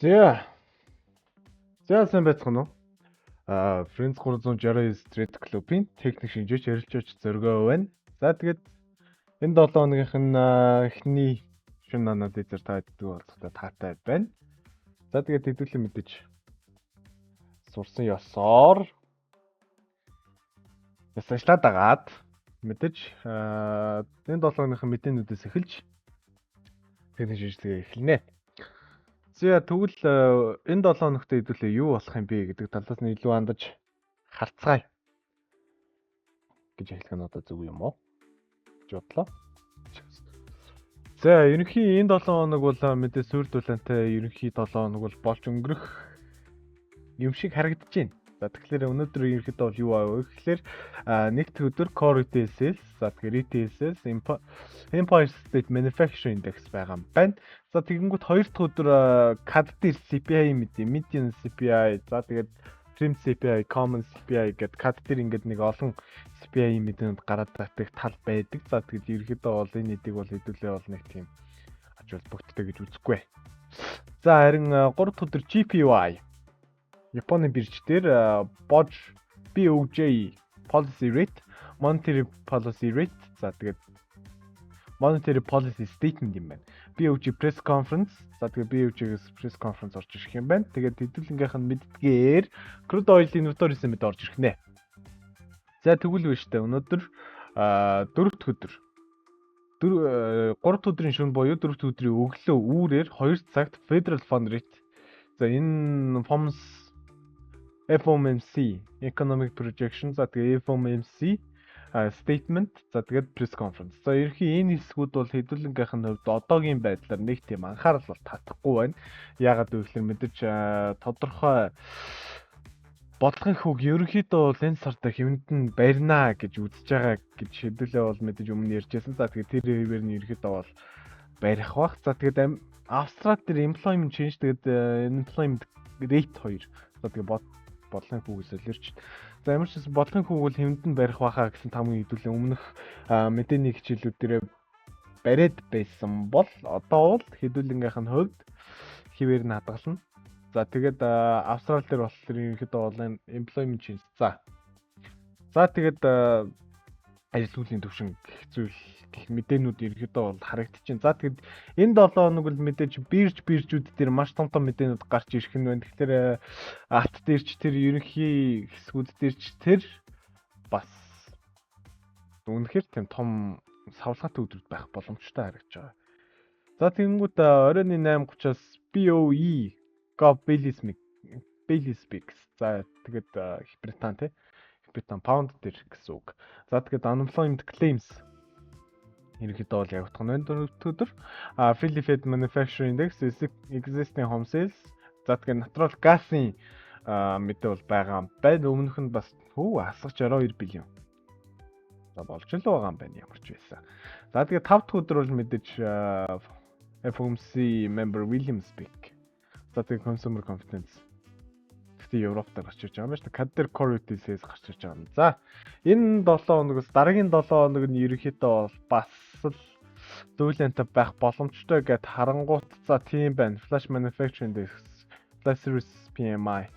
За. За, сайн байцгаана уу? Friends 369 Trade Club-ийн техник шинжээч, ярилцаач Зоргоо байна. За, тэгээд энэ 7 хоногийнх нь эхний шөнө анализээр та хэддэг болцохтой таатай байна. За, тэгээд хэдүүлэн мэдээж сурсан ёсоор бас ажиллаад агаад мэдээж энэ 7 хоногийнх мэдээнүүдээс эхэлж техник шинжилгээ эхэлнэ. За, тэгвэл энэ 7 хоногт хэдүүлээ юу болох юм бэ гэдэг талаас нь илүү хандаж харцгаая гэж эхлэх нь одоо зөв юм уу гэж бодлоо. За, ерөнхий энэ 7 хоног бол мэдээ сүр дулаантай ерөнхий 7 хоног бол болж өнгөрөх юм шиг харагдаж байна. За, тэгэхээр өнөөдөр ерөнхийдөө бол юу аав вэ гэхээр нэг дэх өдөр Core Retail Sales, за, тэгэхээр Retail Sales, Empire State Manufacturing Index байгаа юм байна. За, тэгэнгүүт хоёр дахь өдөр CAD дээр CPI мэдээ, Median CPI, за, тэгээд Trim CPI, Common CPI гэдэг CAD дээр ингээд нэг олон CPI мэдээнүүд гараад байдаг тал байдаг. За, тэгээд ерөнхийдөө бол энэ эдийг бол хэдүүлээ бол нэг тийм ач холбогдолтой гэж үзэхгүй. За, харин 3 дахь өдөр JPY, Японы бирж дээр BOJ, BOJ policy rate, monetary policy rate, за, тэгээд monetary policy statement юм байна. BOJ press conference, за, тэгээд BOJ-гээс press conference орж ирэх юм байна. Тэгээд хэдүүлэнгийнх нь мэддгээр crude oil inventory мэд орж ирэх нэ. За, тэгвэл биш үү, өнөөдөр дөрөв дэх өдөр, 3 дахь өдрийн шөнө буюу дөрөв дэх өдрийн өглөө үүрээр 2 цагт Federal Fund Rate, за, энэ FOMC, FOMC Economic Projection, за, тэгээ FOMC statement, за, тэгээд press conference. За, ерөнхий энэ хэсгүүд бол хэдүүлэнгийнх нь хувьд одоогийн байдлаар нэг тийм анхаарал бол татахгүй байна. Яагаад вэ гэхээр мэдээж тодорхой бодлогын хүүг ерөнхийдөө бол энэ сард хэвэнд нь барина гэж үзэж байгаа гэж хэдүүлээ бол мэдээж өмнө ярьжсэн. За, тэгээд тэр хэвээр нь ерөнхийдөө бол барих бах. За, тэгээд Австрали дээр employment change, тэгээд employment rate 2. За, тэгээд бодлогын хүүг солиорч. За, ямар ч гэсэн бодлогын хүүг бол хэвэнд нь барих байхаа гэсэн таамаг хэдүүлээ өмнөх мэдээний хичээлүүд дээр бариад байсан бол одоо бол хэдүүлэнгийнх нь хувьд хэвээр нь хадгална. За, тэгээд Австрали дээр болохоор ерөнхийдөө бол employment change. За. За, тэгээд ажил төвшин гэх зүйл гэх мэдээнүүд ерөнхийдөө бол харагдчихэв. За, тэгэд энэ 7 хоног бол мэдээж биржүүд дээр маш том том мэдээнүүд гарч ирэх нь байна. Тэгэхээр алт дээр ч, тэр ерөнхий хэсгүүд дээр ч тэр бас үнэхээр тийм том савлгаатай өдрүүд байх боломжтой харагдаж байгаа. За, тэгэнгүүт оройн 8:30-аас BOE Gov Bailey speaks. За, тэгээд Их Британи тий. Их Британи паунд дээр гэсэн үг. За, тэгээд unemployment claims ерөнхийдөө бол явагдах нь байна өдөр. А Philly Fed Manufacturing Index, existing home sales, за, тэгээд natural gas-ын мэдээ бол байгаа юм байна. Өмнөх нь бас хөө асгаж 62 billion. За, болж л байгаа юм байна ямар ч байсан. За, тэгээд 5 дахь өдөр бол мэдээж FOMC member Williams speak. За, тэгээд consumer confidence. Гэхдээ Европ дээр гарч ирж байгаа юм байна шүү дээ. CAD дээр core retail sales гарч ирж байгаа юм. За, энэ 7 хоногоос дараагийн 7 хоног нь ерөнхийдөө бол бас л зөөлөнтэй байх боломжтой гэд харангуут, за, тийм байна. Flash Manufacturing Index, Flash Service PMI.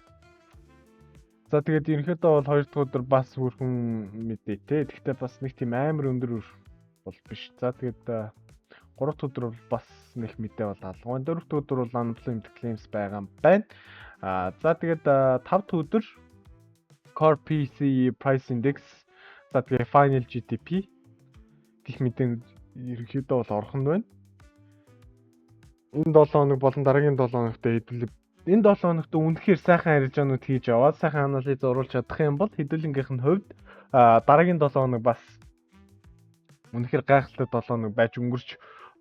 За, тэгээд ерөнхийдөө бол хоёр дахь өдөр бас бүрхэн мэдээтэй. Тэгэхдээ бас нэг тийм амар өндөр бол биш. За, тэгээд гурав дахь өдөр бол бас нэг мэдээ бол алга. Дөрөв дахь өдөр бол unemployment claims байгаа юм байна. Аа, за, тэгээд тав дахь өдөр Core PCE Price Index, за, тэгээд Final GDP гэх мэдээ ерөнхийдөө бол орох нь байна. Энэ 7 хоног болон дараагийн 7 хоногт хэдүүлээ энэ 7 хоногт үнэхээр сайхан арилжаанууд хийж аваад сайхан анализ оруулж чадах юм бол хэдүүлэнгийнх нь хувьд дараагийн 7 хоног бас үнэхээр гайхалтай 7 хоног байж өнгөрч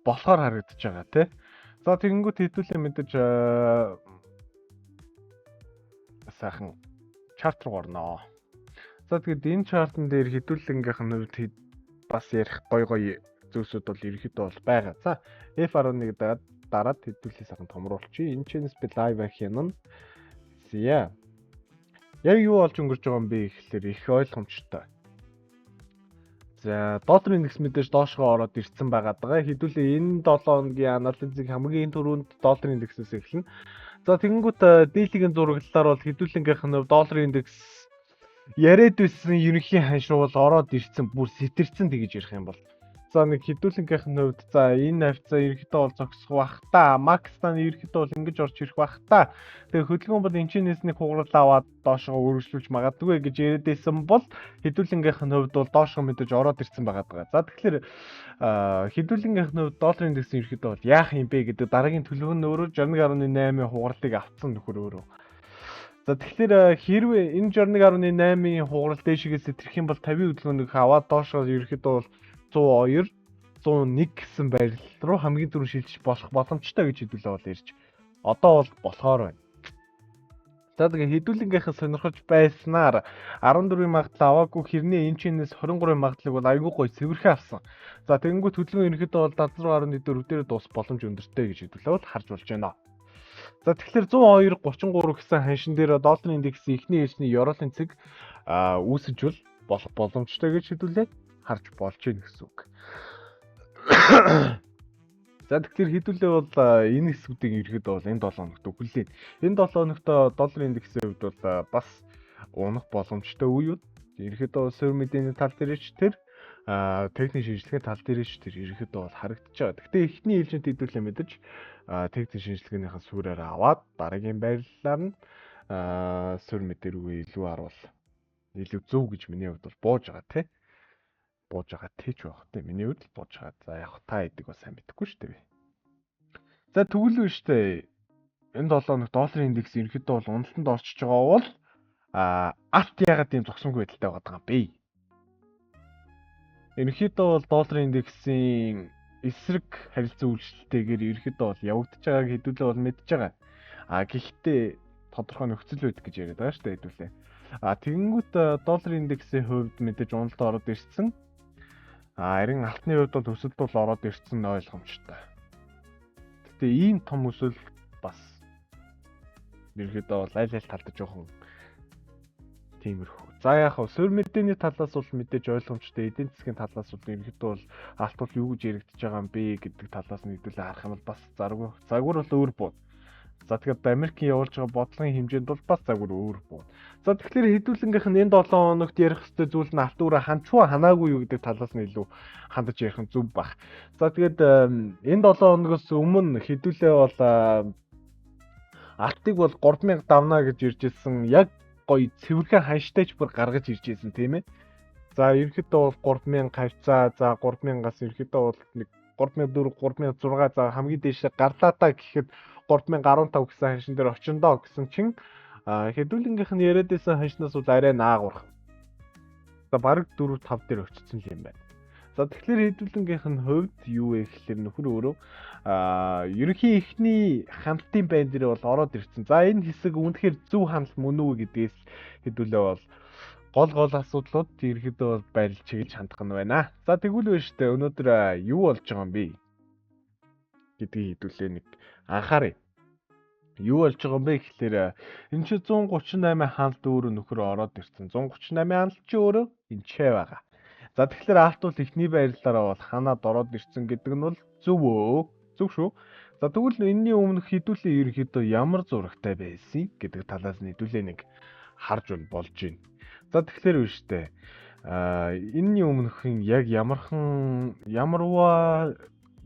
болохоор харагдаж байгаа, тий. За, тэгэнгүүт хэдүүлээ мэдээж сайхан chart руу орноо. За, тэгэд энэ chart ан дээр хэдүүлэнгийнх нь хувьд бас ярих гой гой зүйлсүүд бол ерөнхийдөө бол байгаа. За, F11 дараад хэдүүлээ сайхан томруулчих. Энэ чэнэс би live хийнэ. За. Яг юу болж өнгөрч байгаа юм бэ гэхлээр их ойлгомжтой. За, долларын индекс мэдээж доошгоо ороод ирсэн байгаа даа. Хэдүүлээ энэ 7 хоногийн анализыг хамгийн түрүүнд долларын индексээс эхэлнэ. За тэгэнгүүт daily-гийн зураглалаар бол хэдүүлэнгийнх нь долларын индекс яриад байсан ерөнхий ханш руу бол ороод ирсэн, бүр сэтэрсэн тэгэж ярих юм бол. За нэг хэдүүлэнгийнх нь хувьд за энэ хавцаа ерөнхийдөө бол зогсох бах та. Max тань ерөнхийдөө бол ингэж орж ирэх бах та. Тэгээ хөдөлгөөн бол энэчнээс нэг хугарал аваад доошоо өргөжлүүлж магадгүй гэж яриад байсан бол хэдүүлэнгийнх нь хувьд бол доошоо мэдээж ороод ирсэн байгаа даа. За тэгэхээр хэдүүлэнгийнх нь хувьд долларын индекс ерөнхийдөө бол яах юм бэ гэдэг дараагийн төлөв нь өөрөө 61.8-ийн хугаралтыг авцсан нөхөр өөрөө. За тэгэхээр хэрвээ энэ 61.8-ийн хугарал дээшээс сэтрэх юм бол 50 хөдөлгөөнийг аваад доошоо ерөнхийдөө бол 102 101 гэсэн байрлал руу хамгийн түрүүн шилжиж болох боломжтой гэж хэдүүлээ бол ирж одоо бол болохоор байна. За тэгээ хэдүүлэнгийнхэн сонирхож байснаар 14-ийн магадлал аваагүй хэрнээ энэ чинээс 23-ын магадлалыг бол айгүй гоё цэвэрхэн авсан. За тэгэнгүүт хөдөлгөөн ерөнхийдөө бол 76.4 дээр дуусах боломж өндөртэй гэж хэдүүлээ бол харж болж байна. За тэгэхээр 102.33 гэсэн ханшин дээр долларын индексийн эхний ээлжний ёроолын цэг үүсэж бол болох боломжтой гэж хэдүүлээ харж болж байна гэсэн үг. За тэгэхээр хэдүүлээ бол энэ хэсгүүдийн ерхэд бол энэ 7 хоногт хүлээн. Энэ 7 хоногт долларын индексийн хувьд бол бас унах боломжтой үеүд ерхэд бол суурь мэдээний тал дээр ч тэр техник шинжилгээний тал дээр ч тэр ерхэд бол харагдаж байгаа. Гэхдээ эхний ээлжинд хэдүүлээ мэдэж техник шинжилгээнийхэн суурьаар аваад дараагийн байрлалаар нь суурь мэдээ рүү илүү харуул илүү зөв гэж миний хувьд бол бууж байгаа тий. Бууж байгаа тийч байх тий. Миний хувьд л бууж байгаа. За яг та эдэг бас сайн мэдэхгүй шүү дээ. За тэгвэл шүү дээ. Энэ 7 хоног долларын индекс ерөнхийдөө бол уналтанд орчиж байгаа бол алт ягаад ийм зогсонгүй байдалтай байгаа юм бэ? Ерөнхийдөө бол долларын индексийн эсрэг харилцан үйлчлэлтэйгээр ерөнхийдөө бол явагдаж байгааг хэдүүлээ бол мэдж байгаа. Гэхдээ тодорхой нөхцөл байдаг гэж яриад байгаа шүү дээ хэдүүлээ. Тэгэнгүүт долларын индексийн хувьд мэдээж уналт ороод ирсэн. Харин алтны хувьд бол өсөлт бол ороод ирсэн нь ойлгомжтой. Гэтэ ийм том өсөлт бас ерөнхийдөө бол аль аль талд жоохон тиймэрхүү. За яг хав суурь мэдээний талаас бол мэдээж ойлгомжтой, эдийн засгийн талаас бол ерөнхийдөө бол алт бол юу гэж яригдж байгаа юм бэ гэдэг талаас нь хэдүүлээ харах юм бол бас загвар бол өөр бууд. За тэгэхээр Америкийн явуулж байгаа бодлогын хэмжээнд бол бас загвар өөр бууд. За тэгэхээр хэдүүлэнгийнх нь энэ 7 хоногт ярих ёстой зүйл нь алт өөрөө ханчуу ханаагүй юу гэдэг талаас нь илүү хандаж ярих нь зөв баг. За тэгээд энэ 7 хоногоос өмнө хэдүүлээ бол алтыг бол 3000 давна гэж ирж ирсэн. Яг гоё цэвэрхэн ханштай ч бүр гаргаж ирж ирсэн тийм ээ. За ерөнхийдөө бол 3000 хавцаа, за 3000-аас ерөнхийдөө бол нэг 3004, 3006 за хамгийн дээшээ гарлаа та гэхэд 3015 гэсэн ханшин дээр очиндоо гэсэн чинь хэдүүлэнгийнх нь яриад байсан ханшнаас бол арай наагурх. За бараг 4 5 дээр очсон юм байна. За тэгэхээр хэдүүлэнгийнх нь хувьд юу вэ гэхэлэр нөхөр өөрөө ерөнхий эхний ханалтын байн дээр бол ороод ирсэн. За энэ хэсэг үнэхээр зөв ханалт мөн үү гэдгээс хэдүүлээ бол гол гол асуудлууд ерөнхийдөө бол барилж чиглэж хандах нь байна. За тэгвэл вэ штэ өнөөдөр юу болж байгаа юм бэ гэдгийг хэдүүлээ нэг анхааръя. Юу болж байгаа юм бэ гэхлээр энэ чи 138 ханалт өөрөө нөхөр ороод ирсэн. 138 ханалт чи өөрөө энэ ч байгаа. За тэгэхээр алт бол эхний байрлалаараа бол ханаад ороод ирсэн гэдэг нь бол зөв өө. Зөв шүү. За тэгвэл энэний өмнөх хэдүүлээ ерөнхийдөө ямар зурагтай байсан гэдэг талаас нь хэдүүлээ нэг харж болж байна. За тэгэхээр үү штэ. Энэний өмнөхын яг ямархан ямарваа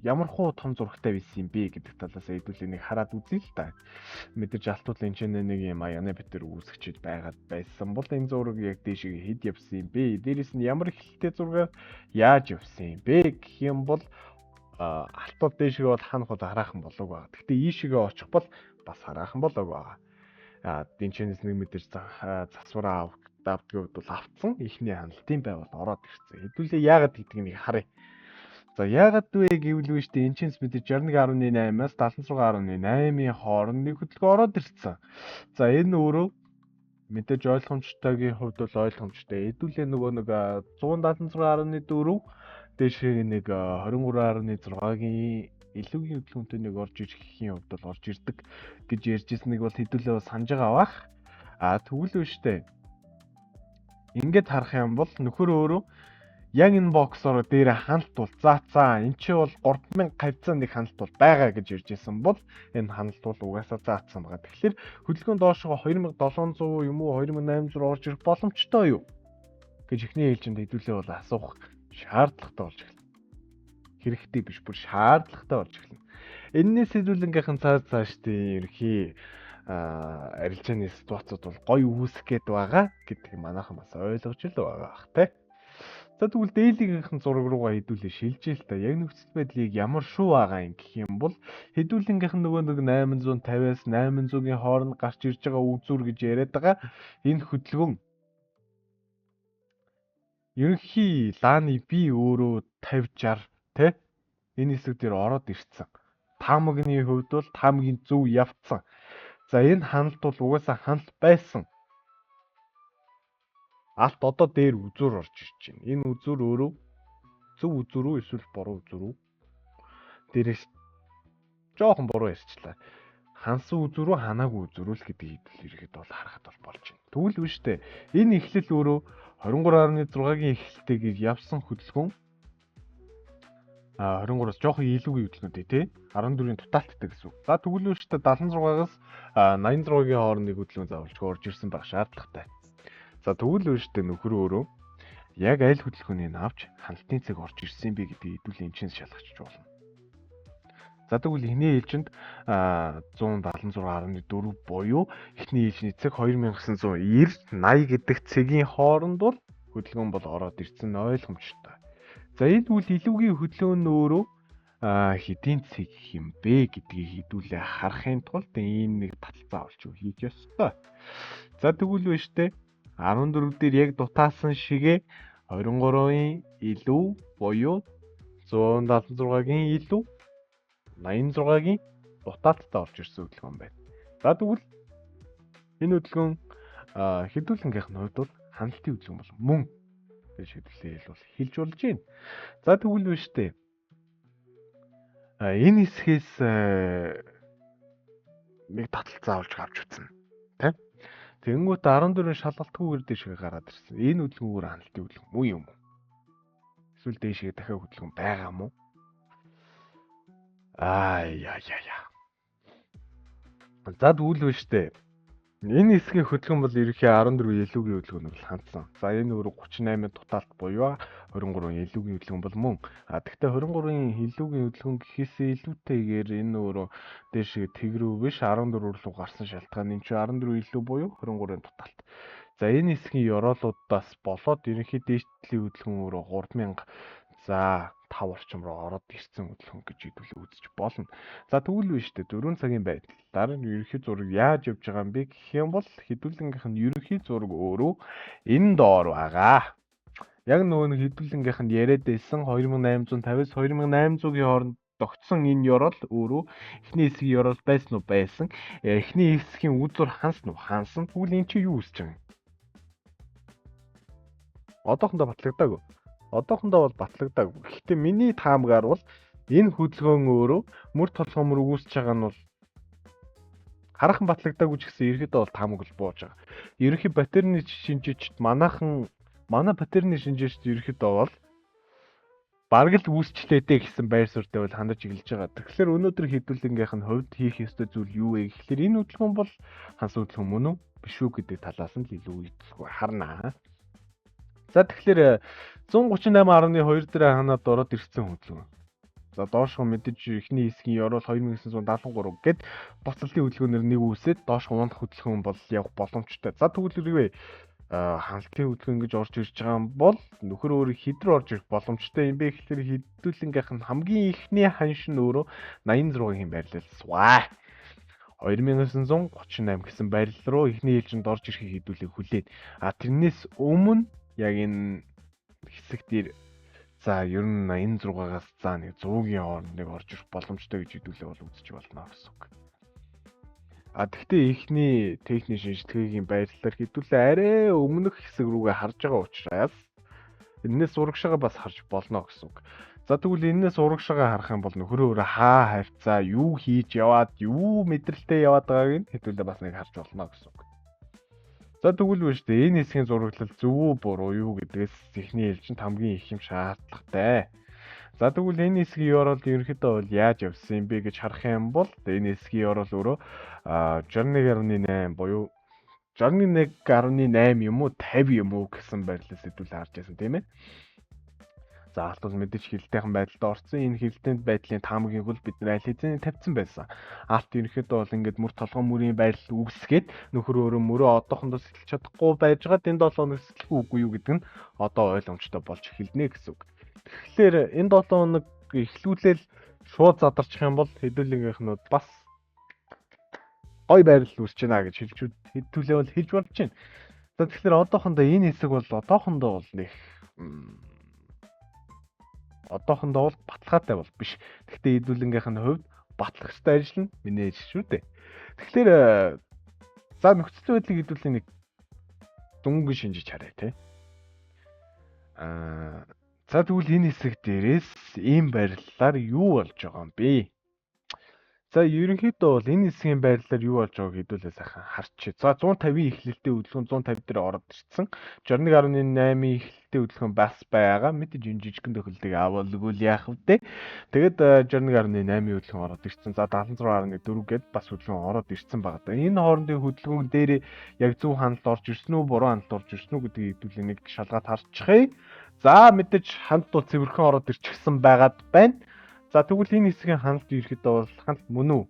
ямархуу том зурагтай байсан юм бэ гэдэг талаас хэдүүлээ нэг хараад үзье л та. Мэдээж алтуул энэ ч нэг юм аяны битэр үүсгчэд байгаад байсан бол энэ зураг яг дээшээ хэд явсан юм бэ? Дээрээс нь ямар эхлэлтэй зургаар яаж явсан юм бэ гэх юм бол алтуул дээшээ бол ханах бол хараахан болоог байгаа. Гэхдээ ийшээгээ очих бол бас хараахан болоог байгаа. Энэ чэнэс нэг мэдээж засвараа авдгийн хувьд бол автсан. Эхний ханалтын бай бол ороод ирсэн. Хэдүүлээ яагаад гэдгийг нэг харъя. За яагаад вэ гэвэл үү штэ энэ чинс мэдээж 61.8-аас 76.8-ийн хооронд нэг хөдөлгөөн ороод ирсэн. За энэ өөрөө мэдээж ойлгомжтойгийн хувьд бол ойлгомжтой. Хэдүүлээ нөгөө нэг 176.4 дээшээ нэг 23.6-гийн илүүгийн хөдөлгөөнтэй нэг орж ирэхийн хувьд бол орж ирдэг гэж ярьж ирснийг бол хэдүүлээ санаж байгаа бах. Тэгвэл үү штэ. Ингээд харах юм бол нөхөр өөрөө Яг энэ box-оор дээр ханалт бол заацаа. Энд чи бол 3000 хавьцаа нэг ханалт бол байгаа гэж ярьж исэн бол энэ ханалт бол угаасаа заацсан байгаа. Тэгэхээр хөдөлгөөн доошоо 2700 юм уу, 2800 орж ирэх боломжтой юу гэж эхний ээлжинд хэдүүлээ бол асуух шаардлагатай болж эхэлнэ. Хэрэгтэй биш, бүр шаардлагатай болж эхэлнэ. Эннээс хэдүүлэнгийнхэн цааш цаашдын ерхий арилжааны ситуацууд бол гоё үүсэх гээд байгаа гэдгийг манайхан бас ойлгож л байгаа бах те. За, тэгвэл daily-гийнхэн зураг руугаа хэдүүлээ шилжээ л та. Яг нөхцөл байдлыг ямар шүү байгаа юм гэх юм бол хэдүүлэнгийнхэн нөгөө нэг 850-аас 800-ийн хооронд гарч ирж байгаа үзүүр гэж яриад байгаа энэ хөдөлгөөн ерөнхий лааны би өөрөө 50 60 те энэ хэсэг дээр ороод ирсэн. Таамагны хувьд бол таамагийн зөв явцсан. За, энэ ханалт бол угаасаа ханалт байсан. Алт одоо дээр үзүүр орж ирж байна. Энэ үзүүр өөрөө зөв үзүүр үү, эсвэл буруу үзүүр үү? Дээрээс жоохон буруу ярьчлаа. Хансан үзүүр үү, ханаагүй үзүүр үү л гэдэг хэдэл ирэхэд бол харахад бол болж байна. Тэгвэл биш үү? Энэ эхлэл өөрөө 23.6-гийн эхлэлтэйгээр явсан хөдөлгөөн 23-аас жоохон илүүгийн хөдөлгөөнтэй тий 14-ийн дутаалттай гэсэн үг. За, тэгвэл шүү дээ, 76-аас 86-гийн хоорондын хөдөлгөөн заавалч орж ирсэн байх шаардлагатай. За, тэгвэл шүү дээ, нөхөр өөрөө яг аль хөдөлгөөнийг авч ханалтын цэг орж ирсэн бэ гэдгийг хэдүүл энэ чинь шалгах болно. За, тэгвэл эхний ээлжинд 176.4 буюу эхний ээлжний цэг 2990 80 гэдэг цэгийн хооронд бол хөдөлгөөн бол ороод ирсэн ойлгомжтой. За, энэ тэгвэл илүүгийн хөдөлгөөн нь өөрөө хэдийн цэг юм бэ гэдгийг хэдүүлээ харахын тулд ийм нэг таталцаа олж хийх ёстой. За, тэгвэл биш үү, 14 дээр яг дутаасан шигээ 23-ын илүү буюу 176-гийн илүү 86-гийн дутаалттай орж ирсэн хөдөлгөөн байна. За, тэгвэл энэ хөдөлгөөн хэдүүлэнгийнх нь хувьд бол ханалтын хөдөлгөөн бол мөн гэж хэдүүлээ бол хэлж болж байна. За, тэгвэл биш үү. Энэ хэсгээс нэг таталцаа олж авч үтсэн. Тэ? Тэнгүүт 14-ийн шалгалтгүйгээр дээшгээ гараад ирсэн. Энэ хөдөлгөөн өөр ханалтын хөдөлгөөн муу юм уу? Эсвэл дээшгээ дахиад хөдөлгөөн байгаа мó? Аа яа яа яа. За, тэгвэл биш үү. Энэ хэсгийн хөдөлгөөн бол ерөнхий 14 илүүгийн хөдөлгөөнөөр л хандсан. За, энэ өөрөө 38 дутаалт буюу 23 илүүгийн хөдөлгөөн бол мөн. А тэгтээ 23-ын илүүгийн хөдөлгөөн гэхээсээ илүүтэйгээр энэ өөрөө дээшээ тэгрүү биш, 14 руу гарсан шалтгаан энэ чинь 14 илүү буюу 23-ын дутаалт. За, энэ хэсгийн ёроолуудаас болоод ерөнхий дээшлийн хөдөлгөөн өөрөө 3000 за 5 орчим руу ороод ирсэн хөдөлгөөн гэж хэдүүлээ үзэж болно. За, тэгвэл биш үү, 4 цагийн байдлаар ерөнхий зураг яаж явж байгаа юм бэ гэх юм бол хэдүүлэнгийнх нь ерөнхий зураг өөрөө энэ доор байгаа. Яг нөгөө нэг хэдүүлэнгийнх нь яриад байсан 2850-аас 2800-ийн хооронд тогтсон энэ ёроол өөрөө эхний хэсгийн ёроол байсан уу, байсан. Эхний хэсгийн үзүр хансан уу, хансан. Тэгвэл энэ чи юу үүсэж байгаа юм? Одоохондоо батлагдаагүй. Одоохондоо бол батлагдаагүй. Гэхдээ миний таамгаар бол энэ хөдөлгөөн өөрөө мөр толгой мөр үүсэж байгаа нь бол хараахан батлагдаагүй ч гэсэн ерөөдөө бол таамаг бол бууж байгаа. Ерөнхий pattern-ы шинжээчд манайхан манай pattern-ы шинжээчд ерөөхдөө бол бараг л үүсчлээ дээ гэсэн байр суурьтай бол хандаж эхэлж байгаа. Тэгэхээр өнөөдөр хэдүүлэнгийнх нь хувьд хийх ёстой зүйл юу вэ гэхлээр энэ хөдөлгөөн бол хансан хөдөлгөөн мөн үү, биш үү гэдэг талаас нь л илүү идэвхтэй харнаа. За, тэгэхээр 138.2 дээр ханаад ороод ирсэн хөдөлгөөн. За, доошгоо мэдээж эхний хэсгийн ёроол 2973 гэд буцалтын хөдөлгөөнөөр нэг үүсээд доошгоо унах хөдөлгөөн бол явах боломжтой. За, тэгвэл хэрвээ ханалтын хөдөлгөөн гэж орж ирж байгаа юм бол нөхөр өөр хэд рүү орж ирэх боломжтой юм бэ гэхлээр хэдүүлэнгийнх нь хамгийн эхний ханш нь өөрөө 86-гийн байрлал сваа. 2938 гэсэн байрлал руу эхний ээлжинд орж ирэхийг хэдүүлээ хүлээд, а тэрнээс өмнө яг энэ хэсэг дээр за ер нь 86-аас за нэг 100-гийн хооронд нэг орж ирэх боломжтой гэж хэдүүлээ бол үзэж болно гэсэн үг. А тэгтээ эхний техник шинжилгээгийн байрлалаар хэдүүлээ арай өмнөх хэсэг рүүгээ харж байгаа учраас энэс урагшаага бас харж болно гэсэн үг. За, тэгвэл энэс урагшаага харах юм бол нөхрөө өөрөө хаа хавцаа юу хийж яваад, юу мэдрэлтэй яваад байгааг нь хэдүүлээ бас нэг харж болно гэсэн үг. За, тэгвэл биш үү, энэ хэсгийн зураглал зөв үү, буруу юу гэдгээс эхний ээлжинд хамгийн их юм шаардлагатай. За, тэгвэл энэ хэсгийн ёроол ерөнхийдөө бол яаж явсан юм бэ гэж харах юм бол энэ хэсгийн ёроол өөрөө 61.8 буюу 61.8 юм уу, 50 юм уу гэсэн байрлалаас хэдүүл харж байсан, тийм ээ. За, алт бол мэдээж хэрэлдэхэн байдалд орсон. Энэ хэрэлдэнд байдлын таамагийг бол бид нар аль хэзээ тавьсан байсан. Алт ерөнхийдөө бол ингээд мөр толгой мөрийн байрлал үүсгээд нөхөр өөрөө мөрөө одоохондоо сэтэлж чадахгүй байжгаад энэ 7 хоног сэтэлэх үгүй юу гэдэг нь одоо ойлгомжтой болж эхэлнэ гэсэн үг. Тэгэхээр энэ 7 хоног эхлүүлээл шууд задарчих юм бол хэдүүлгийнхнүүд бас гой байрлал үүсэж байна гэж хэлж хэдүүлээ бол хэлж болж байна. За, тэгэхээр одоохондоо энэ хэсэг бол одоохондоо бол нэг одоохондоо бол баталгаатай бол биш. Гэхдээ хэдүүлэнгийнх нь хувьд батлах ёстой ажил нь миний ажил шүү дээ. Тэгэхээр за, нөхцөл байдлыг хэдүүлээ нэг дүнгийн шинжиж харъя те. За, тэгвэл энэ хэсэг дээрээс ийм байрлалаар юу болж байгаа юм бэ? За, ерөнхийдөө бол энэ хэсгийн байрлалаар юу болж байгааг хэдүүлээ сайхан харчих. За, 150-ийн эхлэлтэй хөдөлгөөн 150 дээр ороод ирсэн. 61.8-ийн эхлэлтэй хөдөлгөөн бас байгаа. Мэдээж энэ жижигхэн тохиолдлыг авалгүй л яах вэ? Тэгээд 61.8-ийн хөдөлгөөн ороод ирсэн. За, 76.4 гээд бас хөдөлгөөн ороод ирсэн байгаа даа. Энэ хоорондын хөдөлгөөн дээр яг зөв хяналт орж ирсэн үү, буруу хяналт орж ирсэн үү гэдгийг хэдүүлээ нэг шалгаад харчихъя. За, мэдээж хяналт бол цэвэрхэн ороод ирчихсэн байгаад байна. За, тэгвэл энэ хэсгийн хяналт ерөөхдөө бол хяналт мөн үү?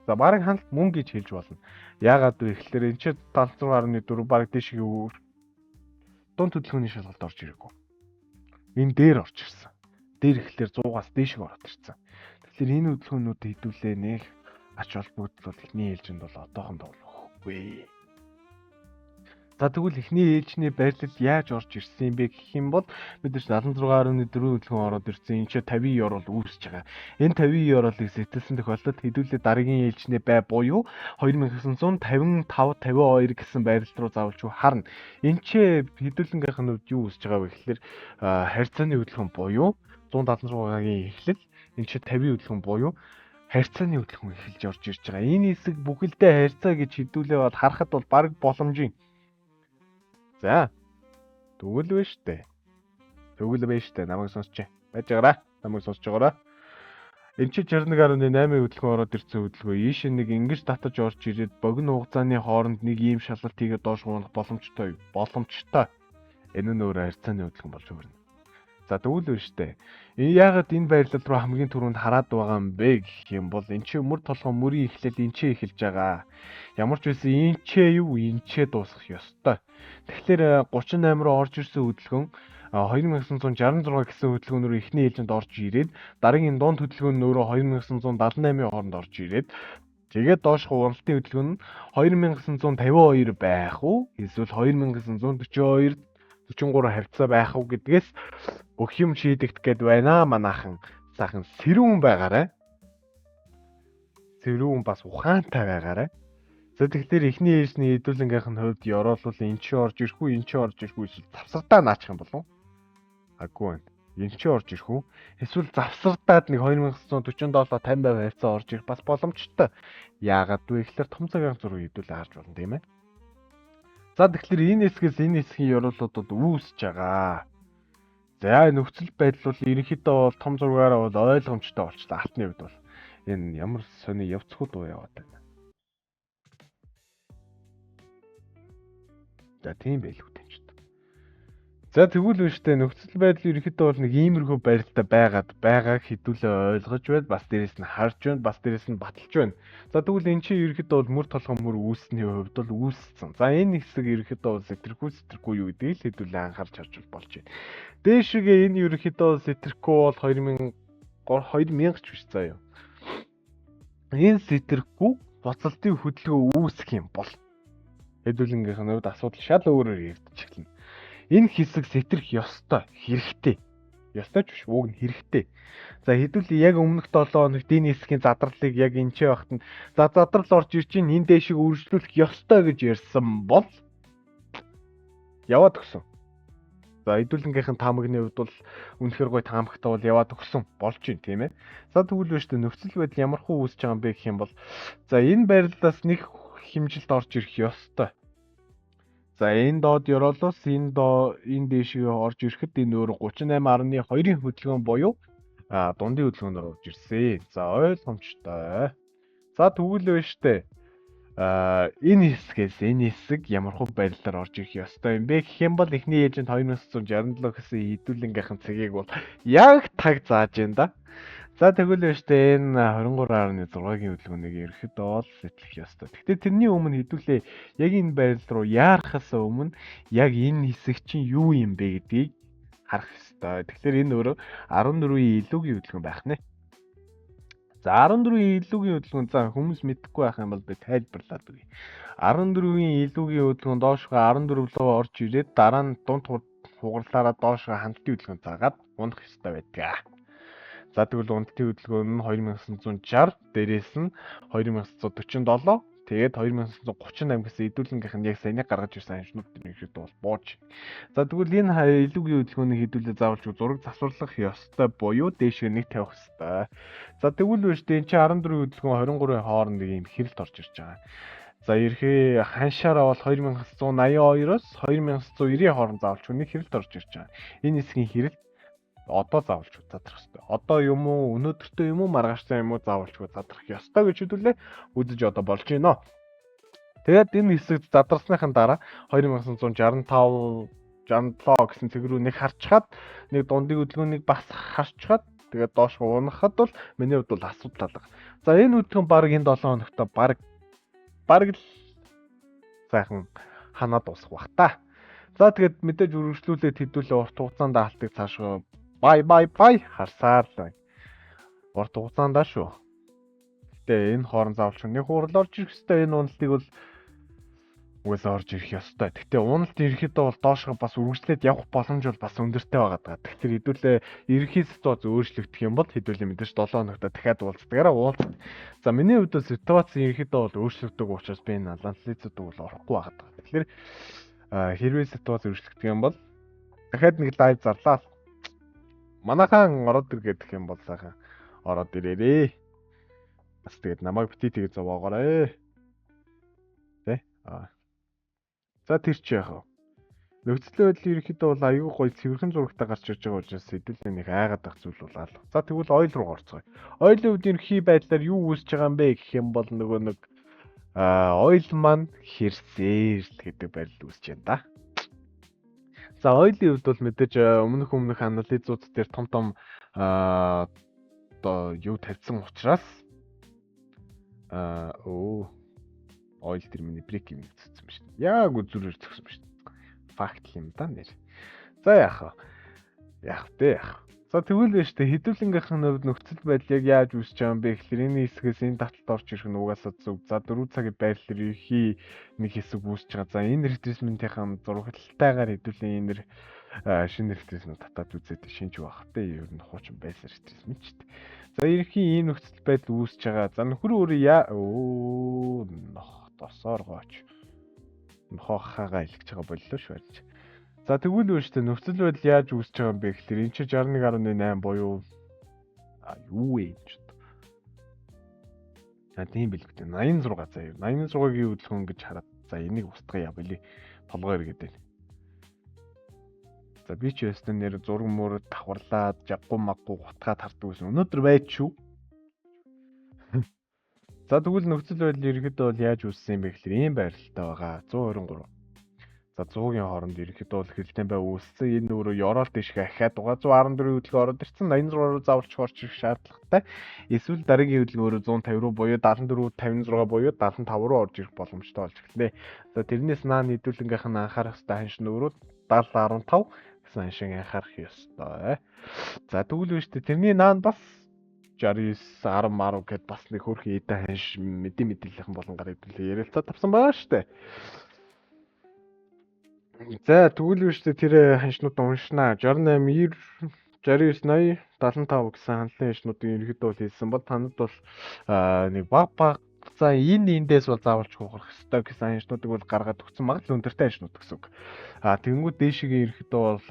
За, бараг хяналт мөн гэж хэлж болно. Яагаад вэ гэхээр энэ чинь 76.4 бараг дээшгээ өөр дунд хөдөлгөөний шалгалт орж ирээгүй. Энэ дээр орж ирсэн. Дээр гэхлээр 100-аас дээшгээ ороод ирсэн. Тэгэхээр энэ хөдөлгөөнүүд хэдүүлээ нэх ач холбогдол бол эхний ээлжинд бол одоохондоо бол өгөхгүй. За, тэгвэл эхний ээлжний байрлал яаж орж ирсэн юм бэ гэх юм бол бид нар 76.4 хөдөлгөөн ороод ирсэн. Энд чинь 50 ёроол үүсэж байгаа. Энэ 50 ёроолыг сэтэлсэн тохиолдолд хэдүүлээ дараагийн ээлжний бай буюу 2955 52 гэсэн байрлал руу заавалч харна. Энд чинь хэдүүлэнгийнх нь хувьд юу үүсэж байгаа вэ гэхлээр харьцааны хөдөлгөөн буюу 176-гийн эхлэл, энэ чинь 50 хөдөлгөөн буюу харьцааны хөдөлгөөн эхэлж орж ирж байгаа. Энэ хэсэг бүхэлдээ харьцаа гэж хэдүүлээ бол харахад бол бараг боломжийн. За. Тэгвэл вэ штэ. Тэгвэл вэ штэ. Намайг сонсч. Байж байгаараа. Намайг сонсож байгаараа. Энд чи 61.8 хөдөлгөөн ороод ирсэн хөдөлгөөн ийш нэг ингэж татаж орж ирээд богино хугацааны хооронд нэг ийм шалгалт хийгээд доош унах боломжтой юу? Боломжтой. Энэ нь өөр харьцааны хөдөлгөөн болж өгнө. За, тэгвэл вэ штэ. Энэ яагаад энэ байрлал руу хамгийн түрүүнд хараад байгаа юм бэ гэх юм бол эн чинь мөр толгой мөрийн эхлэл энэ ч эхэлж байгаа. Ямар ч байсан энэ ч юу, энэ ч дуусах ёстой. Тэгэхээр 38 руу орж ирсэн хөдөлгөөн 2966 гэсэн хөдөлгөөн рүү эхний ээлжинд орж ирээд дараагийн дунд хөдөлгөөн нь өөрөө 2978-ийн хооронд орж ирээд тэгээд доош уналтын хөдөлгөөн нь 2952 байх уу, эсвэл 2942 43 хавцаа байх уу гэдгээс бүх юм шийдэгдэх гээд байна. Манайхан сайхан сэрүүн байгаарай. Сэрүүн бас ухаантай байгаарай. За, тэгэхээр эхний ээлжний хэдүүлэнгийнх нь хувьд ёроолвол эн чи орж ирэх үү, эн чи орж ирэх үү, эсвэл завсардаа наачих юм болов уу? Аггүй байна. Эн чи орж ирэх үү? Эсвэл завсардаад нэг 2947 50 хавцаа орж ирэх бас боломжтой. Яагаад вэ гэхээр том цагийн зураг хэдүүлээ харж болно, тийм ээ. За, тэгэхээр энэ хэсгээс энэ хэсгийн ёроолууд бол үүсэж байгаа. За, нөхцөл байдал бол ерөнхийдөө бол том зургаараа бол ойлгомжтой болчлаа. Алтны хувьд бол энэ ямар сони явцгүй дуу яваад байна. За, тийм байлгүй тань ч. За, тэгвэл биш үү, нөхцөл байдал ерөнхийдөө бол нэг иймэрхүү байралтай байгаад байгааг хэдүүлээ ойлгож байна. Бас дээрэс нь харж байна, бас дээрэс нь баталж байна. За, тэгвэл эн чинь ерөнхийдөө бол мөр толгой мөр үүссэний хувьд бол үүссэн. За, энэ хэсэг ерөнхийдөө бол сэтэрхүү сэтэрхүү юу гэдгийг л хэдүүлээ анхаарч харж болж байна. Дээшгээ энэ ерөнхийдөө бол сэтэрхүү бол 2000 2000 ч биш заа юу. Энэ сэтэрхүү буцалтын хөдөлгөөн үүсэх юм бол хэдүүлэнгийнх нь хувьд асуудал шал өөрөөр яригдчихлээ. Энэ хэсэг сэтрэх ёстой, хэрэгтэй. Ёстой ч биш, уг нь хэрэгтэй. За, хэдүүл яг өмнөх 7 хоногт энэ хэсгийн задарлыг яг энэ ч байхад нь за задрал орж ирж чинь энэ дээшиг үргэлжлүүлэх ёстой гэж ярьсан бол яваад өгсөн. За, хэдүүлэнгийнхэн таамагны хувьд бол үнэхээр гоё таамагтай бол яваад өгсөн болж байна, тийм ээ. За, тэгвэл биш үү, нөхцөл байдал ямар хуу үүсэж байгаа юм бэ гэх юм бол за энэ байрлалаас нэг хэмжилт орж ирэх ёстой. За, энэ доод ёроолоос энэ доо энэ дээшээ орж ирэхэд энэ өөр 38.2-ын хөдөлгөөн буюу дундын хөдөлгөөнөөр орж ирсэн. За, ойлгомжтой. За, тэгвэл байна штэ. Энэ хэсгээс энэ хэсэг ямар хөө байрлалаар орж ирэх ёстой юм бэ гэх юм бол эхний ээлжинд 2967 гэсэн хэдүүлэнгийнхэн цэгийг бол яг таг зааж байна да. За, тэгвэл байна штэ, энэ 23.6-гийн хөдөлгөөнийг ерхэд бол сэтлэх ёстой. Гэхдээ тэрний өмнө хэдүүлээ яг энэ байрлал руу яарахаас өмнө яг энэ хэсэг чинь юу юм бэ гэдгийг харах ёстой. Тэгэхээр энэ өөрөө 14-ийн илүүгийн хөдөлгөөн байх нэ. За, 14-ийн илүүгийн хөдөлгөөн, за, хүмүүс мэдэхгүй байх юм бол би тайлбарлаад өгье. 14-ийн илүүгийн хөдөлгөөн доошгоо 14 руу орж ирээд дараа нь дунд хугарлаараа доошгоо хандлтын хөдөлгөөн заагаад унах ёстой байдаг. За, тэгвэл уналтын хөдөлгөөн нь 2960, дээрээс нь 2947, тэгээд 2938 гэсэн хэдүүлэнгийнх нь яг саяны гаргаж ирсэн ханшнууд ерөнхийдөө бол бууж. За, тэгвэл энэ илүүгийн хөдөлгөөнийг хэдүүлээ заавалч зураг засварлах ёстой буюу дээшээ нэг тавих ёстой. За, тэгвэл биш, энэ чинь 14 хөдөлгөөн 23-ын хооронд нэг юм хэрэлт орж ирж байгаа. За, ерхий ханшаараа бол 2182-оос 2190-ийн хооронд заавалч нэг хэрэлт орж ирж байгаа. Энэ хэсгийн хэрэлт одоо заавалч задрах ёстой. Одоо юм уу, өнөөдөртөө юм уу, маргааштай юм уу, заавалчгүй задрах ёстой гэж хэдүүлээ үзэж одоо болж байна. Тэгээд энэ хэсэгт задарсныхан дараа 2965 67 гэсэн цэг рүү нэг харчхаад, нэг дундын хөдөлгөөнийг бас харчхаад, тэгээд доош унахад бол миний хувьд бол асуудал алга. За, энэ хөдөлгөөн баг энэ 7 хоногт баг л сайхан ханаад дуусах бах та. За, тэгээд мэдээж үргэлжлүүлээд хэдүүлээ урт хугацаанд даалтыг цаашгаа бай бай бай харсаар л байна. Урт хугацаанд шүү. Гэтэ энэ хоорон заавалч нэг хурал орж ирэх ёстой. Энэ уналтыг бол угаасаа орж ирэх ёстой. Гэтэ уналт ирэхэд бол доошоо бас үргэлжлээд явах боломж бол бас өндөртэй байгаа даа. Тэгэхээр хэдүүлээ ерөнхий ситуац өөрчлөгдөх юм бол хэдүүлээ мэдээж 7 хоногт дахиад уулздагаараа уулз. За, миний хувьд бол ситуац ерөнхийдөө бол өөрчлөгдөг учраас би энэ анализуудыг бол орохгүй байгаа даа. Тэгэхээр хэрвээ ситуац өөрчлөгдөх юм бол дахиад нэг live зарлаа. Манайхан ороод ир гэдэг юм бол сайхан ороод ирээрээ. Бас тэгээд намайг бити тэгээ зовоогоорой. Тэ? Аа. За, тэр чи яах вэ? Нөхцөл байдал ерөнхийдөө бол аюул гоё цэвэрхэн зурагтай гарч ирж байгаа учраас хэдүүлээ нэг айгаад ах зүйл бол алга. За, тэгвэл oil руу орцгоё. Oil ын хувьд ерөнхий байдлаар юу үүсэж байгаа юм бэ гэх юм бол нөгөө нэг oil маань хэрсээр л гэдэг байдал үүсэж байна да. За, oil ын хувьд бол мэдээж өмнөх анализууд дээр том том одоо юу тавьсан учраас өө oil тэр миний break even зөксөн ба шүү дээ. Яг үзүүрээр зөксөн ба шүү дээ. Факт юм да нэр. За, яах вэ? Яах вэ, яах. За, тэгвэл байж тээ, хэдүүлэнгийнхэн хувьд нөхцөл байдал яг яаж үүсэж байгаа юм бэ гэхэлэр энэ хэсгээс энэ таталт орж ирэх нь угаасаа зөв. За, 4 цагийн байрлал ерөнхий нэг хэсэг үүсэж байгаа. За, энэ retracement ийн зураглалтайгаар хэдүүлэн энэ шинэ retracement татаад үзээд шинж байх те, ер нь хуучин байсан retracement ч дээ. За, ерөнхий ийм нөхцөл байдал үүсэж байгаа. За, нөхөр өөрөө яа өө нох досоор гооч нохоо хагаа илгэж байгаа боллоо шүү байж. За, тэгвэл үү штэ, нөхцөл байдал яаж үүсэж байгаа юм бэ гэхэлэр энэ чинь 61.8 буюу юу вэ энэ ч. За, тийм билгтэй 86 заяа. 86-гийн хөдөлгөөн гэж хараад, за, энийг устгая боли, толгой эргээд байна. За, би ч өстөн нэр зураг мөр давхарлаад жаггуу маггуу гутгаад хардаг байсан. Өнөөдөр байж шүү. За, тэгвэл нөхцөл байдал ерөнхийдөө бол яаж үүссэн юм бэ гэхэлэр ийм байралтай байгаа. 123. За, 100-ийн хооронд ерөнхийдөө бол хэрэлдээн бай үүссэн. Энэ өөрөө ёроол дэшгээ ахиад байгаа. 114 хөдөлгөөн ороод ирсэн. 86 руу заавалч орж ирэх шаардлагатай. Эсвэл дараагийн хөдөлгөөн өөрөө 150 руу буюу 74 56 буюу 75 руу орж ирэх боломжтой болж эхэлнэ. За, тэрнээс наан хэдүүлэнгийнх нь анхаарах ёстой ханш нь өөрөө 70 15 гэсэн ханшин анхаарах ёстой. За, тэгвэл биш үү, тэрний наан бас 69 10 10 гэд бас нэг хөөрхөн эдэн ханш мэдээ мэдээллийн болон гар хэдүүлээ ярилцаад тавсан байгаа шүү дээ. За, тэгвэл биш үү, тэр ханшнуудаа уншнаа. 68 90 69 80 75 гэсэн хандлын ханшнуудыг ерөнхийдөө бол хийсэн бол танад бол нэг баг баг, за, энэ эндээс бол заавалч хугарах ёстой гэсэн ханшнуудыг бол гаргаад өгсөн магадлал өндөртэй ханшнууд гэсэн үг. А тэгэнгүүт дээшигээ ерөнхийдөө бол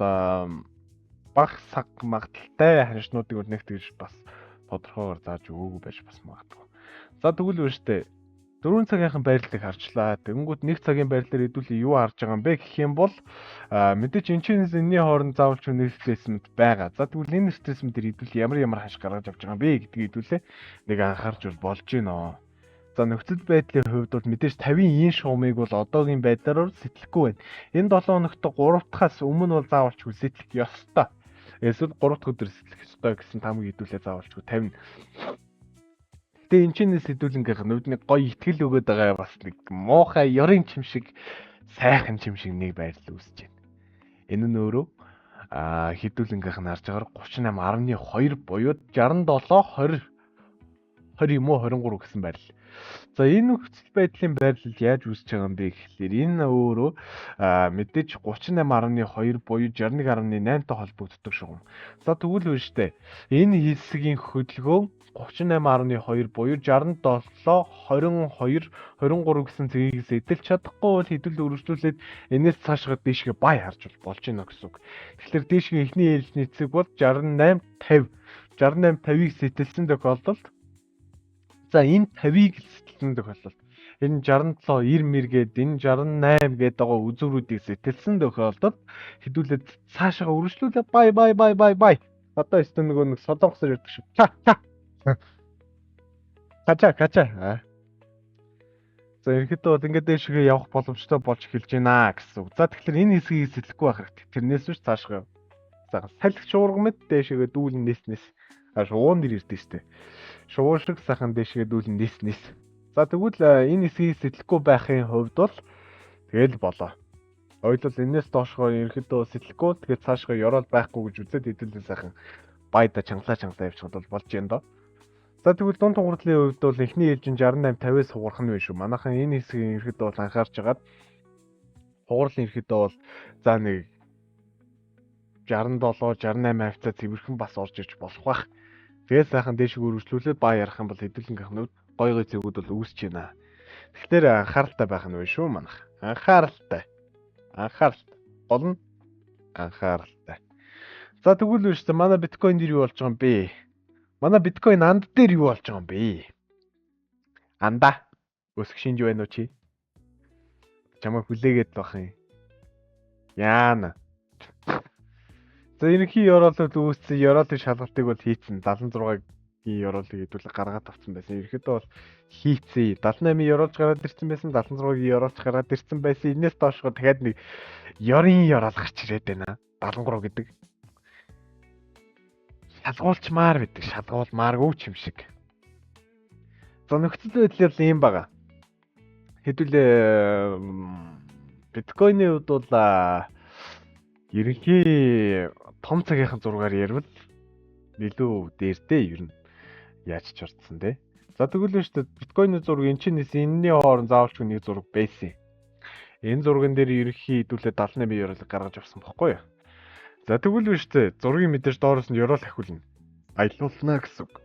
баг саг магадлалтай ханшнуудыг бол нэг тэгж бас тодорхойгоор зааж өгөөгүй байж бас магадгүй. За, тэгвэл биш үү. 4 цагийнхан байрлалыг харчлаа. Тэгэнгүүт 1 цагийн байрлалаар хэдүүлээ юу харж байгаа юм бэ гэх юм бол мэдээч энэ чинээс энэний хооронд заавалч нэг retracement байгаа. За, тэгвэл энэ retracement дээр хэдүүлээ ямар ямар ханш гаргаж авч байгаа юм бэ гэдгийг хэдүүлээ нэг анхаарч бол болж байна. За, нөхцөл байдлын хувьд бол мэдээж 50-ын энэ шугамыг бол одоогийн байдлаар сэтлэхгүй байна. Энэ 7 хоногт 3 дахьаас өмнө бол заавалчгүй сэтлэх ёстой. Эсвэл 3 дахь өдөр сэтлэх ёстой гэсэн таамаг хэдүүлээ заавалчгүй 50. Гэтэ энэ чинээс хэдүүлэнгийнх нь нэг гоё итгэл өгөөд байгаа, бас нэг муухай ёрын чим шиг, сайхан чим шиг нэг байрлал үүсэж байна. Энэ нь өөрөө хэдүүлэнгийнх нь харж байгаагаар 38.2 буюу 67 20 20 юм уу, 23 гэсэн байрлал. За, энэ нөхцөл байдлын байрлал яаж үүсэж байгаа юм бэ гэхлээр энэ өөрөө мэдээж 38.2 буюу 61.8-тай холбогддог шугам. За, тэгвэл үү штэ. Энэ хэсгийн хөдөлгөөн 38.2 буюу 67 22 23 гэсэн цэгийг сэтэлж чадахгүй бол хэдүүл өргөжлүүлээд энэс цаашгаа дээшгээ buy харж болж байна гэсэн үг. Тэгэхээр дээшгээ эхний ээлжний цэг бол 68 50, 68 50-ыг сэтэлсэн тохиолдолд, за, энэ 50-ыг сэтэлсэн тохиолдолд, энэ 67 90 мэр гээд, энэ 68 гээд байгаа үзүүрүүдийг сэтэлсэн тохиолдолд хэдүүлээд цаашаа өргөжлүүлээ buy, buy, buy, buy, buy. Одоо өстө нөгөө нэг солонгосоор ярьдаг шиг ча ча кача кача. За, ерөнхийдөө бол ингээд дээшгээ явах боломжтой болж эхэлж байна гэсэн үг. За, тэгэхээр энэ хэсгийг сэтлэхгүй байх хэрэгтэй. Тэрнээс биш цаашгаа. За, салхи шуурга мэт дээшгээ дүүлэн нэс нэс. А, шугуун дэр ирдэ штэ. Шувуу шиг сайхан дээшгээ дүүлэн нэс нэс. За, тэгвэл энэ хэсгийг сэтлэхгүй байхын хувьд бол тэгэл болоо. Ойлол энэс доошгоо ерөнхийдөө сэтлэхгүй, тэгээд цаашгаа ёроол байхгүй гэж үзээд хэдүүлэн сайхан buy да чангалаа чангалаа явчих бол болж байна доо. За, тэгвэл дунд хугарлын хувьд бол эхний ээлжин 68 50-аас хугарах нь биш шүү. Манайхан энэ хэсгийг ерөнхийдөө бол анхаарч агаад хугарлын ерөнхийдөө бол за нэг 67 68 хавцаа цэвэрхэн бас орж ирч болох бах. Тэгээд сайхан дээшиг өргөжлүүлээд buy ярах юм бол хэдүүлэнгийнх нь гой гой зэгүүд бол үүсэж байна. Тэгэхээр анхааралтай байх нь биш шүү манайх. Анхааралтай. Анхааралтай. Гол нь анхааралтай. За, тэгвэл биш үү, манай биткойн дээр юу болж байгаа юм бэ? Манай биткойн анд дээр юу болж байгаа юм бэ? Анда өсөх шинж байна уу чи? Чамайг хүлээгээд байх юм. Яана. За, ерөнхий ёроолууд үүссэн, ёроолын шалгалтыг бол хийцэн. 76-гийн ёроолыг хэдүүлэг гаргаад авсан байсан. Ерөнхийдөө бол хийцээ. 78-ийн ёроолж гараад ирсэн байсан, 76-гийн ёроолж гараад ирсэн байсан. Энээс доошгоо дахиад нэг ёрын ёроол гарч ирээд байна. 73 гэдэг. Шалгуулчмаар байдаг. Шалгуулмааргүй ч юм шиг. За, нөхцөл байдал ийм байгаа. Хэдүүлээ биткойны хувьд бол ерөнхий том цагийнхан зургаар ярил илүү дээртэй ер нь яаж ч орцсон те. За, тэгвэл шүү дээ, биткойны зураг энэ чинь энэний хооронд заавалчгүй нэг зураг байсан. Энэ зурган дээр ерөнхий хэдүүлээ 78 ёроолыг гаргаж авсан бохгүй юу? За, тэгвэл биш үү, зургийн мэдээж доороос нь ёроол ахиулна. Аялуулна гэсэн үг.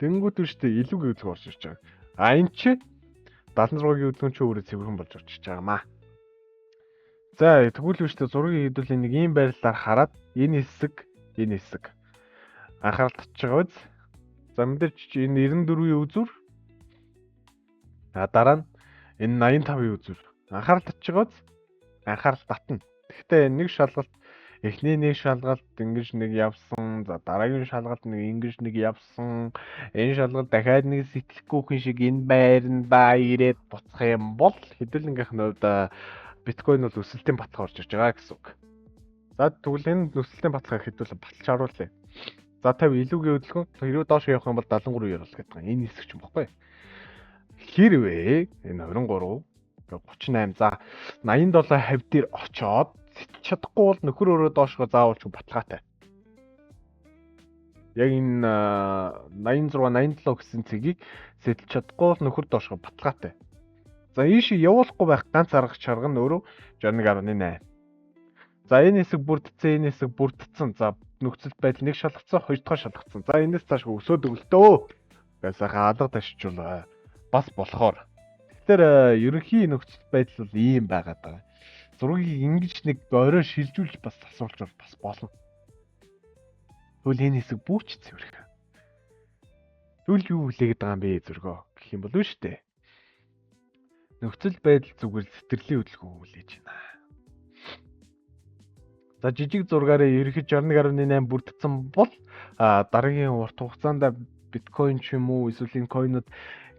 Тэнгүүд биш үү, илүүгийн хөдөлгөөн орж ирж байгаа. А энэ чи 76-гийн хөдөлгөөн чи өөрөө цэвэрхэн болж орж ирж байгаа маа. За, тэгвэл биш үү, зургийн хэдүүлээ нэг ийм байрлалаар хараад энэ хэсэг, энэ хэсэг анхаарал татж байгаа биз? За, мэдээж энэ 94-ийн үзүүр, а дараа нь энэ 85-ийн үзүүр анхаарал татж байгаа биз? Анхаарал татна. Гэхдээ нэг шалгалт, эхний нэг шалгалт ингэж нэг явсан. За, дараагийн шалгалт нэг ингэж нэг явсан. Энэ шалгалт дахиад нэг сэтгэлгүй хүн шиг энэ байранда ирээд буцах юм бол хэдүүлэнгийнх нь хувьд биткойн бол өсөлтийн баталгаа орж ирж байгаа гэсэн үг. За, тэгвэл энэ өсөлтийн баталгааг хэдүүлэн баталж харуулъя. За, 50 илүүгийн хөдөлгөөн хэрвээ доош явах юм бол 73 ёроол гэдэг юм. Энэ хэсэг ч юм бохгүй. Хэрвээ энэ 23 38, за, 87 50 дээр очоод сэтэлж чадахгүй бол нөхөр өөрөө доошгоо заавалч баталгаатай. Яг энэ 86 87 гэсэн цэгийг сэтэлж чадахгүй бол нөхөр доошгоо баталгаатай. За, ийш явуулахгүй байх ганц арга чарга нь өөрөө 61.8. За, энэ хэсэг бүрдсэн, энэ хэсэг бүрдсэн. За, нөхцөл байдал нэг шалгацсан, хоёр дахь шалгацсан. За, энэс цааш өсөөд өглөө. Гэ сайхан алга ташчулаа. Бас болохоор. Тэгэхээр ерөнхий нөхцөл байдал бол ийм байгаад байгаа. Зургийг ингэж нэг орой шилжүүлж бас асуулж бас болно. Тэгвэл энэ хэсэг бүүч цэвэрх. Тэгвэл юу хүлээгээд байгаа юм бэ зөргөө гэх юм бол үү штэ. Нөхцөл байдал зүгээр сэтгэрлийн хөдөлгөөн хүлээж байна. За, жижиг зургаараа ерөнхий 61.8 бүрдсэн бол дараагийн урт хугацаанд биткойн ч юм уу, эсвэл энэ coin ууд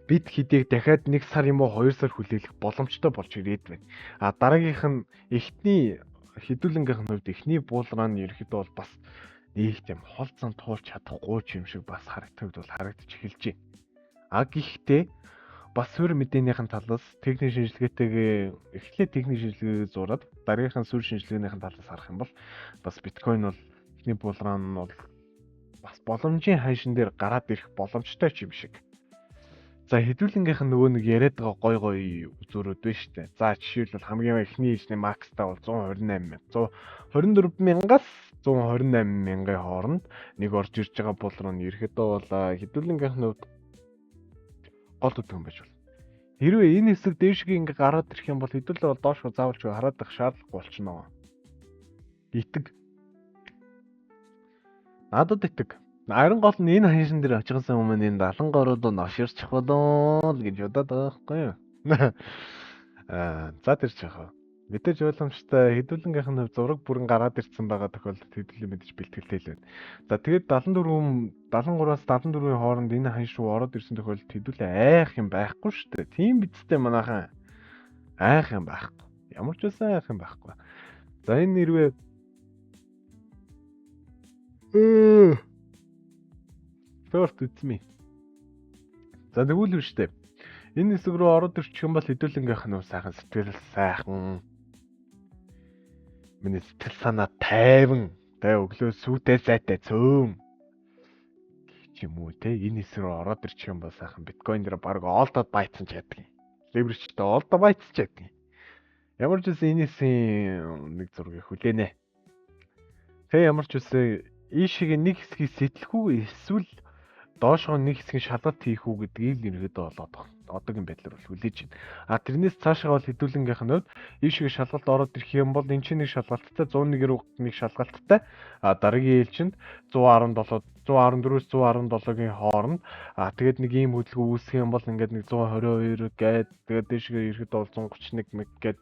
бид хэдийг дахиад 1 сар юм уу, 2 сар хүлээлгэх боломжтой болж ирээд байна. А дараагийнх нь эхний хэдүүлэнгийнх нь хувьд эхний bull run ерөнхийдөө бол бас нэг тийм хол зан туулж чадахгүй ч юм шиг бас харагдах хувьд бол харагдаж эхэлж байна. А гэхдээ бас суурь мэдээнийхэн талаас, техник шинжилгээтэйгээ, эхлээд техник шинжилгээгээ зураад, дараагийнх нь суурь шинжилгээнийхэн талаас харах юм бол бас биткойн бол эхний bull run нь бол бас боломжийн ханшин дээр гараад ирэх боломжтой ч юм шиг. За, хэдүүлэнгийнх нь нөгөө нэг яриад байгаа гой гой үзүүрүүд байна шүү дээ. За, жишээлбэл, хамгийн эхний ээлжний max таа бол 128 мянга. 124 мянгаас 128 мянган хооронд нэг орж ирж байгаа bull run ерөөхдөө бол хэдүүлэнгийнх нь хувьд гол хөдөлгөөн байж болно. Хэрвээ энэ хэсэг дээшгээ ингээ гараад ирэх юм бол хэдүүлээ бол доошоо заавалч хараад байх шаардлагагүй болчихно. Итэг. Надад итэг. Харин гол нь энэ ханшин дээр очихсан өмнө энэ 73 руу ноширчих болоо л гэж бодоод байгаа байхгүй юу? Аа, за, тэр ч яхаа. Мэдээж ойлгомжтой, хэдүүлэнгийнх нь зураг бүрэн гараад ирсэн байгаа тохиолдолд хэдүүлэн мэдээж бэлтгэлтэй л байна. За, тэгээд 74 73-аас 74-ийн хооронд энэ ханш руу ороод ирсэн тохиолдолд хэдүүлээ айх юм байхгүй шүү дээ. Тийм биз дээ, манайхан. Айх юм байхгүй. Ямар ч байсан айх юм байхгүй. За, энэ нэрвээ First it's me. За, тэгвэл биш үү. Энэ хэсэг рүү ороод ирчих юм бол хэдүүлэнгийнх нь сайхан сэтгэл сайхан. Миний сэтгэл санаа тайван. Тэ, өглөө сүйтэй сайтай цөөн ч юм уу, те, энэ хэсэг рүү ороод ирчих юм бол сайхан биткойн дээр баг олдоод байцсан ч яадаг юм. Leverage тэй олдоо байцсан ч яадаг юм. Ямар ч үсэн энэ хэсгийн нэг зургийг хүлээнэ. Тэ, ямар ч үсэн ийшээ нэг хэсгийг сэтлэх үү, эсвэл доошоо нэг хэсгийн шалгалт хийх үү гэдгийг л ерөөдөө болоод одоогийн байдлаар бол хүлээж байна. А тэрнээс цаашаа бол хэдүүлэнгийнх нь хувьд ийшээ шалгалт ороод ирэх юм бол энэ чинь нэг шалгалттай, 101 рүү нэг шалгалттай, а дараагийн ээлжинд 117, 114-өөс 117-гийн хооронд, а тэгээд нэг ийм хөдөлгөөн үүсэх юм бол ингээд нэг 122 гээд, тэгээд дээшгээ ирэхэд бол 131 мэг гээд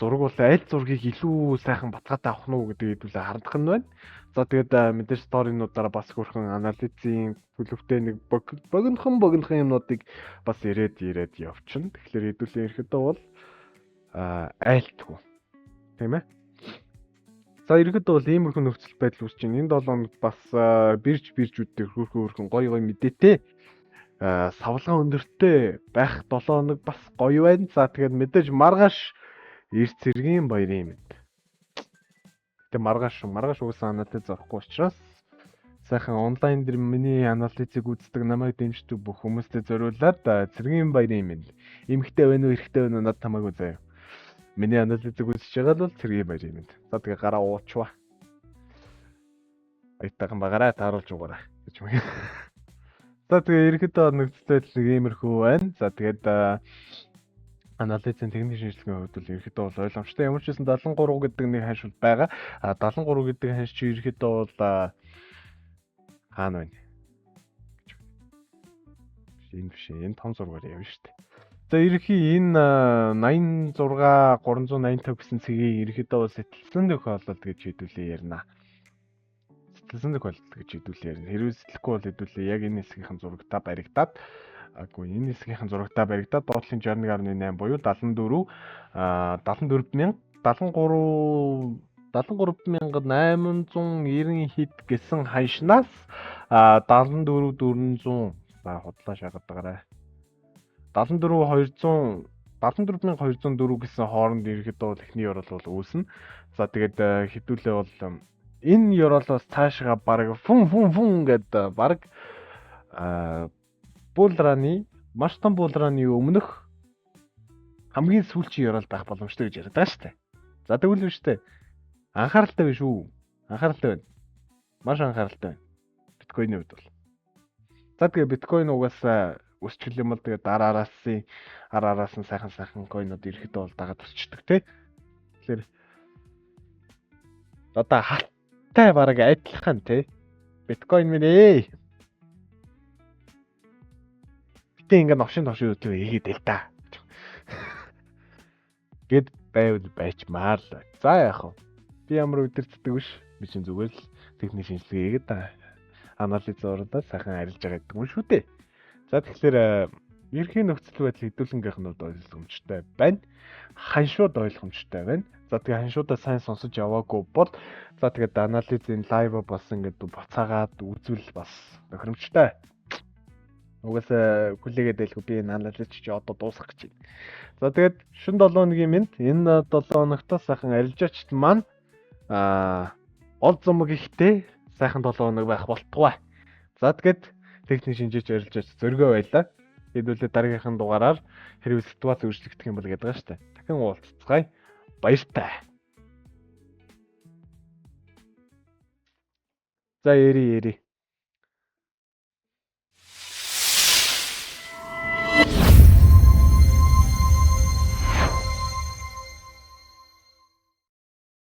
зураг бол аль зургийг илүү сайхан баталгаатай авах нь уу гэдэг хэдүүлээ хардах нь байна. За, тэгээд мэдээж story нуудаараа бас хөрхэн анализийн төлөвтэй нэг богинохон богинохон юмнуудыг бас ирээд ирээд явчихна. Тэгэхээр хэдүүлээ ирэхэд бол айлтгүй. Тийм ээ. За, ерөнхийдөө бол иймэрхүү нөхцөл байдал үүсэж байна. Энэ 7 хоногт бас бирж биржүүд дээр хөрхөн хөрхөн гоё гоё мэдээтэй, савлгаа өндөртэй байх 7 хоног бас гоё байна. За, тэгээд мэдээж маргааш эрт цэргийн баярын мэнд. Гэтэ маргааш маргааш угаасаа анализ орохгүй учраас сайхан онлайн дээр миний анализыг үздэг, намайг дэмждэг бүх хүмүүстээ зориулаад цэргийн баярын мэнд. Эмэгтэй байна уу, эрэгтэй байна уу, над хамаагүй заяа. Миний анализыг үзэж байгаа л бол цэргийн баярын мэнд. За, тэгээ гараа уучваа. Аятайхан багаараа тааруулж угаарай гэж юм. За, тэгээ ерөнхийдөө нөхцөл байдал нэг иймэрхүү байна. За, тэгээд анализын техник шинжилгээний хувьд бол ерөнхийдөө бол ойлгомжтой. Ямар ч байсан 73 гэдэг нэг ханш бол байгаа. А 73 гэдэг ханш чи ерөнхийдөө бол хаана байна? Энэ биш, энэ том зургаар явна шүү дээ. За, ерөнхий энэ 86 385 гэсэн цэгийг ерөнхийдөө бол сэтэлсэн тохиолдолд гэж хэдүүлээ ярина. Сэтэлсэн тохиолдолд гэж хэдүүлээ ярина. Хэрвээ сэтлэхгүй бол хэдүүлээ яг энэ хэсгийнхэн зурагтаа баригдаад, аггүй, энэ хэсгийнхэн зурагтаа баригдаад доотлын 61.8 буюу 74 74 73 73,890 хэд гэсэн ханшнаас 74 400, за, худлаа шахаад байгаарай. 74 200, 74,204 гэсэн хооронд ерөөхдөө бол эхний ёроол бол үүснэ. За, тэгээд хэдүүлээ бол энэ ёроолоос цаашгаа баг фун фун фун гэд баг bull run ы, маш том bull run ы өмнөх хамгийн сүүлчийн ёроол байх боломжтой гэж яриад байгаа шүү дээ. За, тэгвэл биш үү? Анхааралтай биш үү? Анхааралтай байна. Маш анхааралтай байна. Биткойны хувьд бол. За, тэгээ биткойн угаасаа өсчих юм бол тэгээ дараараас ар араас нь сайхан сайхан coin ууд ирэхэд бол дагаад өсчдөг, тий. Тэгэхээр одоо халттай бараг адилхан, тий. Биткойн минь ээ. Гэтэ ингээ новшин новшин өдрөө хийгээд л та. Гэд байвал байчмаар л байна. За яах вэ? Би ямар өдөртдөг биш. Би чинь зүгээр л техник шинжилгээ хийгээд анализ оруулаад сайхан арилж байгаа гэдэг юм шүү дээ. За, тэгэхээр ерхийн нөхцөл байдал хэдүүлэнгийнх нь хувьд ойлгомжтой байна. Ханшууд ойлгомжтой байна. За, тэгээ ханшуудаа сайн сонсож яваагүй бол, за, тэгээд анализын live бас ингээд буцаагаад үзвэл бас тохиромжтой. Угаасаа хүлээгээд байлгүй, би энэ анализ чи одоо дуусгах гэж байна. За, тэгээд шин 7 хоногийн мэнд. Энэ 7 хоногт сайхан арилжаачд маань ол зумаг ихтэй сайхан 7 хоног байх болтугай. За, тэгээд техник шинжээч, арилжаач зөргөө байлаа. Хэдүүлээ дараагийнхын дугаараар хэрвээ ситуац өөрчлөгдөх юм бол гэдэг байгаа шүү дээ. Дахин уулзцгаая. Баяртай. За, ери ери.